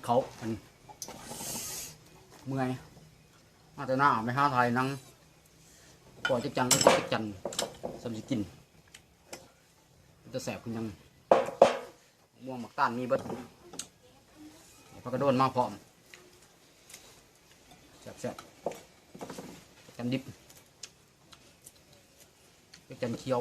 ເຂົ້າ ອັນ ເມື່ອຍ ມາແຕ່ນາ ໄປຫາຖ່າຍໜັງ ປ່ອຍຈັກຈັນ ຈັກຈັນ ສ່ຳຊິກິນ ເປັນຕາແຊບຄືຫຍັງ. ໝາກມ່ວງໝາກຕານມີເບິດ ຜັກກະໂດນມາພ້ອມ ແຊບໆ ຈັນດິບ ຈັນຂຽວ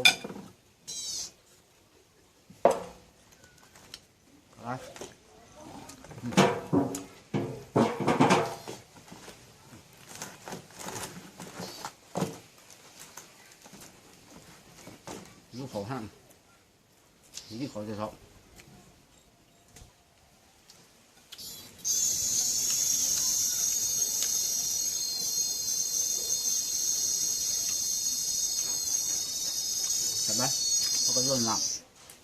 ຫິວເຂົ້າແຮງ. ນີ້ ກິນເຂົ້າແຕ່ເຊົ້າ ແຊບຫຼາຍ ເຂົາກໍໂຍນນ້ຳ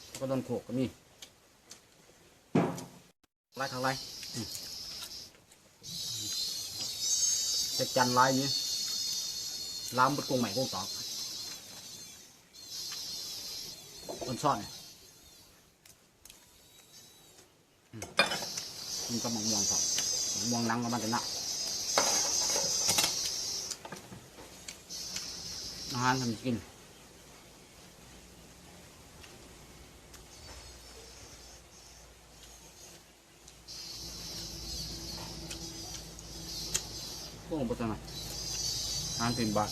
ເຂົາກໍໂຍນໂຄກກໍມີ ຫຼາຍຄັກຫຼາຍ ອືມ ຈັກຈັນຫຼາຍນີ້ ລາມເບິດກົງໄມ້ກົງຕອກ ອ່ອນຊ້ອນ ອືມ ກິນກັບໝາກມ່ວງເຂົ້າ ໝາກມ່ວງຫຼັງກໍມາແຕ່ນາ ອາຫານທຳກິນ. ໂອ້ ບໍ່ທັນນະ ອາຫານພື້ນບ້ານ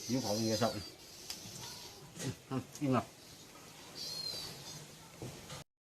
ຫິວເຂົ້າເລີຍເຊົ້າ ອືມ ກິນລະ.